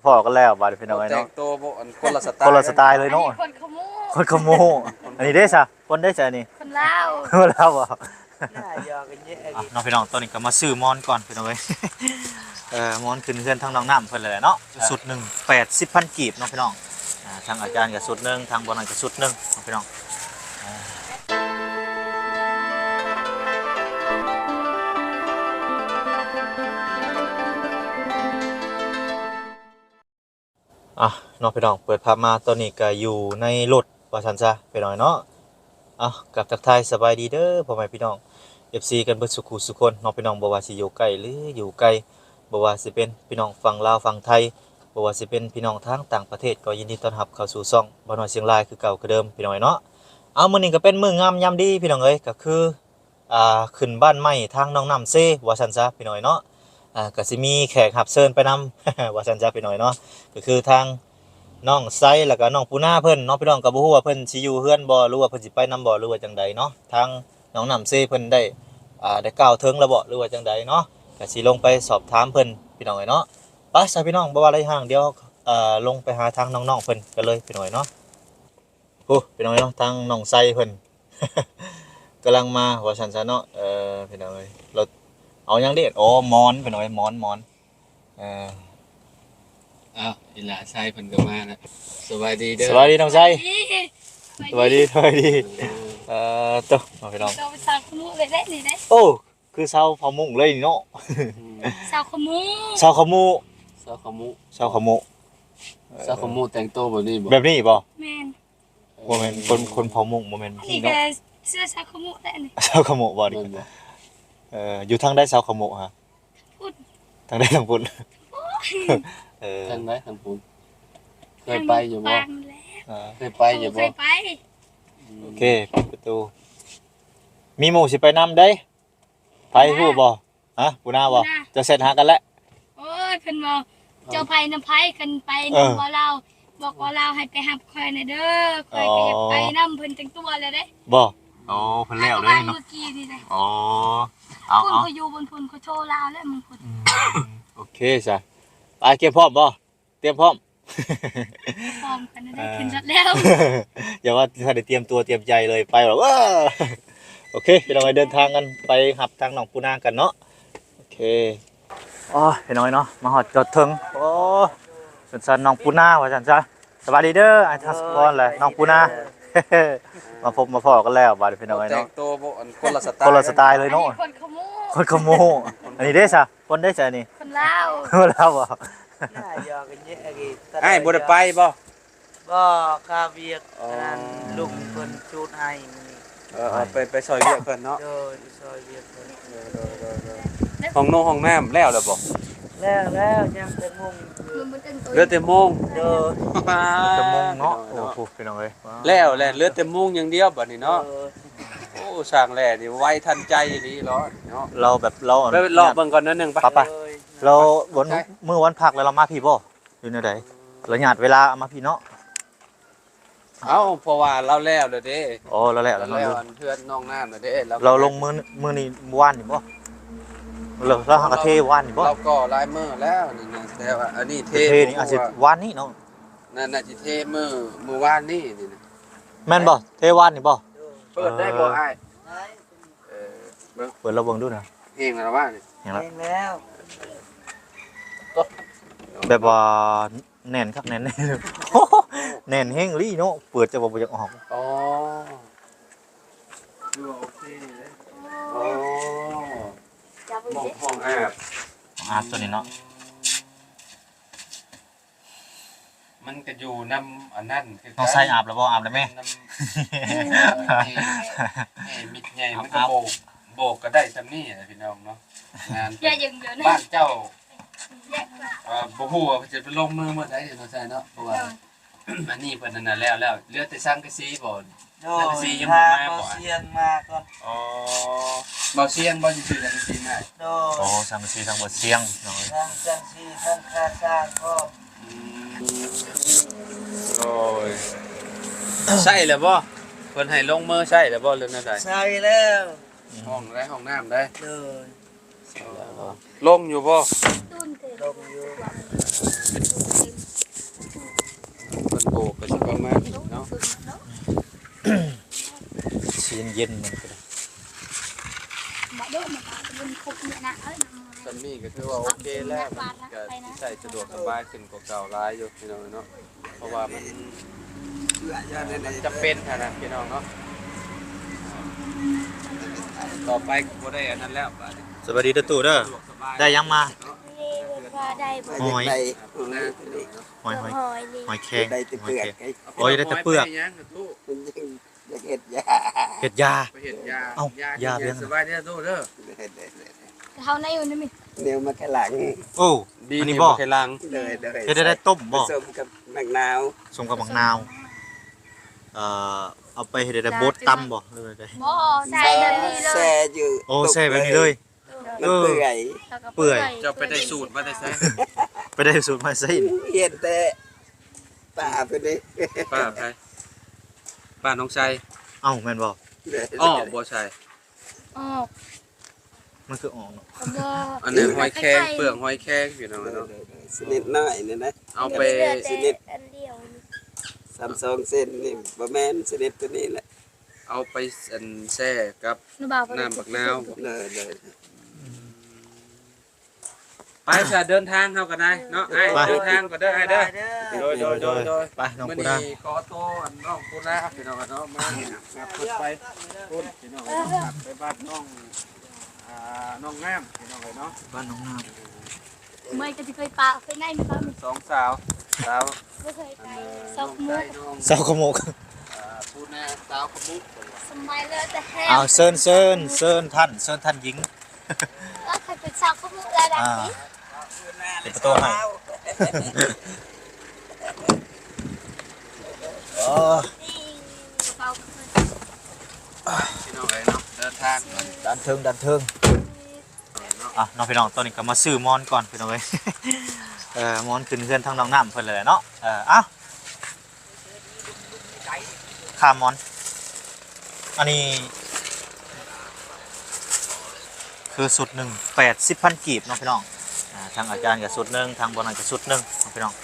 ພໍ້ກັນແລ້ວບາດນີ້ພີ່ນ້ອງເອີຍເນາະ ແຕ່ງໂຕບໍ່ ອັນ ຄົນລະສະໄຕລ໌ ຄົນລະສະໄຕລ໌ເລີຍເນາະ ອັນນີ້ຄົນຂະໂມ ຄົນຂະໂມ ອັນນີ້ເດ້ຊະ ຄົນໃດຊະອັນນີ້ ຄົນລາວ ຄົນລາວບໍ່ ເນາະພີ່ນ້ອງ ຕອນນີ້ກໍມາຊື້ໝອນກ່ອນພີ່ນ້ອງເອີຍ ເອີ ໝອນຂຶ້ນເຮືອນທາງນ້ອງນ້ຳເພິ່ນແຫຼະເນາະ ຊຸດໜຶ່ງແປດສິບພັນກີບເນາະພີ່ນ້ອງ ອ່າ ທາງອາຈານກໍຊຸດໜຶ່ງ ທາງບ່າວນ້ອຍກໍຊຸດໜຶ່ງເນາະພີ່ນ້ອງ ອ່ະ ເນາະພີ່ນ້ອງ ເປີດພາບມາຕອນນີ້ກໍຢູ່ໃນລົດວ່າຊັ້ນຊະພີ່ນ້ອງເນາະ ເອົ້າ ກັບທັກທາຍສະບາຍດີເດີພໍ່ແມ່ພີ່ນ້ອງ ເອັຟຊີ ກັນເບິດສູ່ຄູ່ສູ່ຄົນເນາະພີ່ນ້ອງ ບໍ່ວ່າຊິຢູ່ໃກ້ ຫຼື ຢູ່ໄກ ບໍ່ວ່າຊິເປັນພີ່ນ້ອງຝັ່ງລາວຝັ່ງໄທ ບໍ່ວ່າຊິເປັນພີ່ນ້ອງທາງຕ່າງປະເທດ ກໍຍິນດີຕ້ອນຮັບເຂົ້າສູ່ຊ່ອງບ່າວນ້ອຍຊຽງລາຍຄືເກົ່າຄືເດີມພີ່ນ້ອງເນາະ ເອົາ ມື້ນີ້ກໍເປັນມື້ງາມຍາມດີພີ່ນ້ອງເອີຍ ກໍຄື ອ່າ ຂຶ້ນບ້ານໃໝ່ທາງໜອງນ້ຳເຊວ່າຊັ້ນຊະພີ່ນ້ອງເນາະ ອ່າ ກໍຊິມີແຂກຮັບເຊີນໄປນຳວ່າຊັ້ນຊະພີ່ນ້ອງເນາະ ກໍຄືທາງນ້ອງໄຊ ແລ້ວກໍນ້ອງປູນາເພິ່ນເນາະ ພີ່ນ້ອງກໍບໍ່ຮູ້ວ່າເພິ່ນຊິຢູ່ເຮືອນບໍ່ ຫຼືວ່າເພິ່ນຊິໄປນຳບໍ່ ຫຼືວ່າຈັ່ງໃດເນາະ ທາງໜອງນ້ຳເຊເພິ່ນໄດ້ ອ່າ ໄດ້ກ່າວເຖິງແລ້ວບໍ່ ຫຼືວ່າຈັ່ງໃດເນາະ ກໍຊິລົງໄປສອບຖາມເພິ່ນພີ່ນ້ອງເອີຍເນາະ ໄປຊະພີ່ນ້ອງ ບໍ່ວ່າຫຼາຍຫ່າງ ດຽວ ເອີ ລົງໄປຫາທາງນ້ອງໆເພິ່ນກັນເລີຍພີ່ນ້ອງເອີຍເນາະ. ໂອ້ ພີ່ນ້ອງເອີຍເນາະ ທາງນ້ອງໄຊເພິ່ນ ກຳລັງມາວ່າຊັ້ນຊະເນາະ ເອີ ພີ່ນ້ອງເອີຍ ລົດ ເອົາຫຍັງເດ ອໍ ໝອນ ພີ່ນ້ອງເອີຍ ໝອນ ໝອນ ເອີ ອ້າວ ອີຫຼ້າໄຊເພິ່ນກໍມາແລ້ວ ສະບາຍດີເດີ ສະບາຍດີນ້ອງໄຊ ສະບາຍດີ ສະບາຍດີ ເອີ ເອີ ໂຕ ເນາະ ພີ່ນ້ອງ ເຈົ້າໄປສັກມື້ເລີຍເດ້ນີ້ເດ້ ໂອ້ ຄືຊາວເຜົ່າມົ້ງເລີຍນີ້ເນາະ ອືມ ຊາວຂະໂມ ຊາວຂະໂມ ຊາວຂະໂມ ຊາວຂະໂມ ເອີ ຊາວຂະໂມແຕ່ງໂຕແບບນີ້ບໍ່ ແບບນີ້ບໍ່ ແມ່ນ ບໍ່ແມ່ນ ຄົນ ຄົນເຜົ່າມົ້ງບໍ່ແມ່ນ ອັນນີ້ກໍເສື້ອຊາວຂະໂມແຫຼະນີ້ ຊາວຂະໂມບໍ່ນີ້ ແມ່ນບໍ່ ເອີ ຢູ່ທາງໃດຊາວຂະໂມຫະ ພຸ້ນ ທາງໃດທາງພຸ້ນ ໂອ້ຍ ເອີ ທາງໃດທາງພຸ້ນ ເຄີຍໄປຢູ່ບໍ່ ເອີ ເຄີຍໄປຢູ່ບໍ່ ເຄີຍໄປ ອືມ ໂອເຄ ປະຕູ ມີໝູ່ຊິໄປນຳເດ້ ໃຜຮູ້ບໍ່ ຮະ ປູນາບໍ່ ເຈົ້າແຊັດຫາກັນແລ້ວ ໂອ້ຍ ເພິ່ນບໍ່ ເຈົ້າໄປນຳໃຜ ຄັນໄປນຳ ເອີ ບໍ່ລາວ ບອກວ່າລາວໃຫ້ໄປຮັບຂ້ອຍແດ່ເດີ ຂ້ອຍກໍຢາກໄປນຳເພິ່ນຈັກຕົວແລ້ວເດ້ ບໍ່ ໂອ້ ເພິ່ນແລ້ວເລີຍເນາະ ເມື່ອກີ້ນີ້ເດ້ ອໍ ເອົາ ເອົາ ເພິ່ນກໍຢູ່ບົນພຸ້ນ ກໍໂທລາວແລ້ວມື້ພຸ້ນ ອືມ ໂອເຄຊະ ໄປ ກຽມພ້ອມບໍ່ ຕຽມພ້ອມ ພ້ອມກັນໄດ້ຂຶ້ນລົດແລ້ວ ຢ່າວ່າຊິໄດ້ຕຽມຕົວຕຽມໃຈເລີຍ ໄປແບບ ໂອເຄ ພີ່ນ້ອງເອີຍ ເດີນທາງກັນໄປຮັບທາງນ້ອງປູນາກັນເນາະ ໂອເຄ ໂອ້ຍ ພີ່ນ້ອງເອີຍເນາະ ມາຮອດຈອດເຖິງ ໂອ້ ເປັນຊັ້ນນ້ອງປູນາວ່າຊັ້ນຊະ ສະບາຍດີເດີ ອ້າຍທັດສະພອນ ແລະ ນ້ອງປູນາ ມາພົບມາພໍ້ກັນແລ້ວບາດນີ້ ພີ່ນ້ອງເອີຍເນາະ ແຕ່ງໂຕບໍ່ ອັນ ຄົນລະສະໄຕລ໌ ຄົນລະສະໄຕລ໌ເລີຍເນາະ ອັນນີ້ຄົນຂະໂມ ຄົນຂະໂມ ອັນນີ້ເດ້ຊະ ຄົນໃດຊະນີ້ ຄົນລາວ ຄົນລາວບໍ່ ອ້າຍບໍ່ໄດ້ໄປບໍ່ ບໍ່ ຄາວຽກ ອໍ ອັນນັ້ນ ລຸງເພິ່ນຈູດໃຫ້ມື້ນີ້ ເອີ ເອີ ໄປ ໄປຊ່ອຍວຽກເພິ່ນເນາະ ໂດຍ ໄປຊ່ອຍວຽກເພິ່ນ ໂດຍ ໂດຍ ໂດຍ ໂດຍ ຫ້ອງນົງຫ້ອງນ້ຳແລ້ວແລ້ວບໍ່ ແລ້ວ ແລ້ວ ຍັງແຕ່ມຸງຢູ່ ເຫຼືອແຕ່ມຸງ ໂດຍ ແຕ່ມຸງເນາະ ໂອ້ໂຫ ພີ່ນ້ອງເອີຍ ແລ້ວແຫຼະ ເຫຼືອແຕ່ມຸງຢ່າງດຽວບາດນີ້ເນາະ ໂອ້ ຊ່າງແຫຼະນີ້ໄວທັນໃຈອີ່ຫຼີເນາະ ລາວແບບ ລາວ ໄປເລາະເບິ່ງກ່ອນໜ້ອຍໜຶ່ງ ໄປ ໄປ ໂດຍ ລາວວັນ ມື້ວັນພັກແລ້ວລາວມາພີ້ບໍ່ ຫຼືແນວໃດ ລະຍະເວລາມາພີ້ເນາະ ເອົ້າ ເພາະວ່າລາວແລ້ວແລ້ວເດ້ ອໍ ລາວແລ້ວແລ້ວເນາະ ລາວແລ້ວອັນເຮືອນນ້ອງນ້ຳແລ້ວເດ້ ລາວລົງມື້ ມື້ນີ້ ມື້ວານນີ້ບໍ່ ລາວ ລາວຫາກະເທວານນີ້ບໍ່ ລາວກໍຫຼາຍມື້ແລ້ວນີ້ນະ ແຕ່ວ່າອັນນີ້ເທ ເທນີ້ອາດຊິວານນີ້ເນາະ ນັ້ນ ໜ້າຊິເທມື້ ມື້ວານນີ້ນີ້ນະ ແມ່ນບໍ່ ເທວານນີ້ບໍ່ ເປີດໄດ້ບໍ່ອ້າຍ ເອີ ເບິ່ງ ເປີດລອງເບິ່ງດູນະ ແຮງແລ້ວວະນີ້ ແຮງແລ້ວ ແຮງແລ້ວ ແບບວ່າແໜ້ນຄັກແໜ້ນແນ່ ແໜ້ນແຮງອີ່ຫຼີເນາະ ເປີດຈະວ່າບໍ່ຢາກອອກ ອໍ ຄືວ່າໂອເຄເດ້ ອໍ ຫ້ອງ ຫ້ອງອາບ ຫ້ອງອາບຕົວນີ້ເນາະ ມັນກໍຢູ່ນຳອັນນັ້ນຄືກັນ ນ້ອງໄຊອາບແລ້ວບໍ່ ອາບແລ້ວແມ່ ນຳ ແມ່ມິດໃຫຍ່ ມັນກໍ ອາບ ໂບກ ໂບກກໍໄດ້ຊ່ຳນີ້ແຫຼະພີ່ນ້ອງເນາະ ງານ ຢ່າຢືນຢູ່ນະ ບ້ານເຈົ້າ ເອີ ບໍ່ຮູ້ວ່າເພິ່ນຈະໄປລົງມືມື້ໃດເນາະ ນ້ອງໄຊເນາະ ເພາະວ່າ ອັນນີ້ເພິ່ນນັ້ນນະແລ້ວ ແລ້ວ ເຫຼືອແຕ່ສັງກະສີບໍ່ ໂດຍ ສັງກະສີຍັງບໍ່ມາບໍ່ ບ່າວຊຽງມາກ່ອນ ອໍ ບ່າວຊຽງບໍ່ ຊິຊື້ສັງກະສີໃຫ້ ໂດຍ ອໍ ສັງກະສີທາງບ່າວຊຽງ ໂດຍ ທັງສັງກະສີທັງຄ່າສ້າງພ້ອມ ອືມ ໂດຍ ໃຊ້ແລ້ວບໍ່ ເພິ່ນໃຫ້ລົງມືໃຊ້ແລ້ວບໍ່ ຫຼືແນວໃດ ໃຊ້ແລ້ວ ຫ້ອງໃດ ຫ້ອງນ້ຳໃດ ໂດຍ ລົງຢູ່ບໍ່ ລົງຢູ່ ເຢັນມັນກໍໄດ້ ບໍ່ໂດນ ມັນກໍເປັນຄຸກນີ້ນະ ເອີຍ ສ່ຳນີ້ກໍຖືວ່າໂອເຄແລ້ວ ມັນກໍຊິໃຊ້ສະດວກສະບາຍຂຶ້ນກວ່າເກົ່າຫຼາຍຢູ່ພີ່ນ້ອງເອີຍເນາະ ເພາະວ່າມັນ ມັນຈຳເປັນຫັ້ນນະພີ່ນ້ອງເນາະ ຕໍ່ໄປກໍບໍ່ໄດ້ອັນນັ້ນແລ້ວບາດນີ້. ສະບາຍດີເດີຕູ້ເດີ ສະດວກສະບາຍ ໄດ້ຫຍັງມາ? ເນາະ ນີ້ວ່າໄດ້ບໍ່? ຫອຍ ໄດ້ ຫອຍ ຫອຍ ຫອຍແຄງ ໄດ້ແຕ່ເປືອກ ຫອຍແຄງ ໂອ້ຍ ໄດ້ແຕ່ເປືອກ ມັນຍັງ ຢາກເຮັດຢາ ເຮັດຢາ ໄປເຮັດຢາ ເອົ້າ ຢາ ຢາເປັນຫຍັງ ສະບາຍເດີຕູ້ເດີ ເຮົາໃນຢູ່ນີ້ມີ ແນວມາໄຄຫຼັງ ໂອ້ ອັນນີ້ບໍ່ ໄຄຫຼັງ ໂດຍ ໂດຍ ເຮັດໄດ້ຕົ້ມບໍ່ ປະສົມກັບໝາກນາວ ສົມກັບໝາກນາວ ເອີ ເອົາໄປເຮັດໄດ້ບົດຕຳບໍ່ ຫຼືວ່າໃດ ບໍ່ ໃສ່ແບບນີ້ເລີຍ ແຊ່ຢູ່ ໂອ້ ແຊ່ແບບນີ້ເລີຍ ມັນເປື່ອຍ ເປື່ອຍ ເຈົ້າໄປໄດ້ສູດມາແຕ່ໃສ ໄປໄດ້ສູດມາໃສ ຮຽນແຕ່ ປ້າເພິ່ນເດ້ ປ້າໃຜ ປ້ານ້ອງໄຊ ເອົ້າ ແມ່ນບໍ່? ອໍ ບໍ່ໃສ່ ອອກ ມັນຄືອອກເນາະ ກໍບໍ່ ອັນນັ້ນຫອຍແຄງ ເປືອກຫອຍແຄງ ພີ່ນ້ອງເນາະ ຊະນິດນ້ອຍນີ້ນະ ເອົາໄປ ຊະນິດ ອັນດຽວນີ້ ສາມສອງເຊັນນີ້ ບໍ່ແມ່ນ ຊະນິດໂຕນີ້ແຫຼະ ເອົາໄປ ອັນ ແຊ່ກັບ ນ້ຳບັກນາວ ໂດຍ ໂດຍ ໄປຊະ ເດີນທາງເຮົາກໍໄດ້ເນາະ ໄປ ອ້າຍ ເດີນທາງກ່ອນເດີ ອ້າຍເດີ ໂດຍ ໂດຍ ໂດຍ ໂດຍ ໄປ ນ້ອງ ມື້ນີ້ ປູນາ ຂໍໂຕ ອັນ ນ້ອງປູນາ ພີ່ນ້ອງເນາະ ມາຫາເພິ່ນໄປພຸ້ນ ພີ່ນ້ອງເນາະ ໄປບ້ານນ້ອງ ອ່າ ນ້ອງນ້ຳ ພີ່ນ້ອງເອີຍເນາະ ບ້ານນ້ອງນ້ຳ ເມື່ອຍກໍຊິເຄີຍປະໄປໄງ ສອງສາວ ສາວ ບໍ່ເຄີຍໄປ ອັນ ຊອກມຸກ ນ້ອງໄຊ ນ້ອງ ຊອກມຸກ ອ່າ ປູນາ ສາວຂະມຸກ ເພິ່ນວ່າ ສະບາຍເລີຍແຕ່ແຮງ ເອົາ ເຊີນ ເຊີນ ເຊີນທ່ານ ເຊີນທ່ານຍິງ ເອີ ໃຜເປັນຊາວຂະມຸກລະດັບນີ້ ອ່າ ເປັນປະຕູໃຫ້ ເອີ ນີ້ ເຂົາ ພີ່ນ້ອງເອີຍເນາະ ເດີນທາງ ດ້ານເທິງ ດ້ານເທິງ ອ່ະ ເນາະ ພີ່ນ້ອງ ຕອນນີ້ກໍມາຊື້ໝອນກ່ອນ ພີ່ນ້ອງເອີຍ ເອີ ໝອນຂຶ້ນເຮືອນທາງນ້ອງນ້ຳເພິ່ນແລ້ວເນາະ ເອີ ເອົ້າ ຄ່າໝອນ ອັນນີ້ຄືຊຸດໜຶ່ງ ແປດສິບພັນກີບເນາະ ພີ່ນ້ອງ ອ່າ ທາງອາຈານກໍຊຸດໜຶ່ງ ທາງບ່ອນນັ້ນກໍຊຸດໜຶ່ງເນາະ ພີ່ນ້ອງ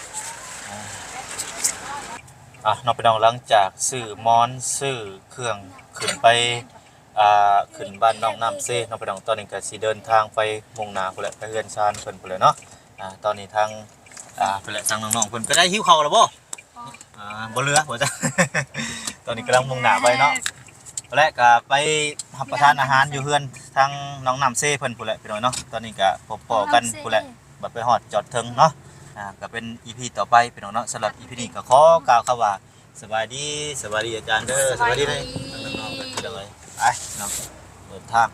ອ່າ ເນາະ ພີ່ນ້ອງ ຫຼັງຈາກຊື້ໝອນ ຊື້ເຄື່ອງຂຶ້ນໄປ ອ່າ ຂຶ້ນບ້ານນ້ອງນ້ຳເຊເນາະ ພີ່ນ້ອງ ຕອນນີ້ກໍຊິເດີນທາງໄປມຸ່ງໜ້າພຸ້ນແຫຼະ ໄປເຮືອນຊານເພິ່ນພຸ້ນແຫຼະເນາະ ອ່າ ຕອນນີ້ທາງ ອ່າ ພຸ້ນແຫຼະ ທາງນ້ອງໆເພິ່ນກໍໄດ້ຫິວເຂົ້າແລ້ວບໍ່? ອ່າ ບໍ່ເຫຼືອວ່າຊັ້ນ ຕອນນີ້ກຳລັງມຸ່ງໜ້າໄປເນາະ ແລະກໍໄປຮັບປະທານອາຫານຢູ່ເຮືອນທາງນ້ອງນ້ຳເຊເພິ່ນພຸ້ນແຫຼະ ພີ່ນ້ອງເນາະ ຕອນນີ້ກໍພົບພໍ້ກັນພຸ້ນແຫຼະ ບັດໄປຮອດຈອດເຖິງເນາະ ອ່າ ກໍເປັນອີພີຕໍ່ໄປ ພີ່ນ້ອງເນາະ ສຳລັບອີພີນີ້ກໍຂໍກ່າວຄຳວ່າ ສະບາຍດີ ສະບາຍດີອາຈານເດີ ສະບາຍດີເດີ ໄປເນາະ ເດີນທາງ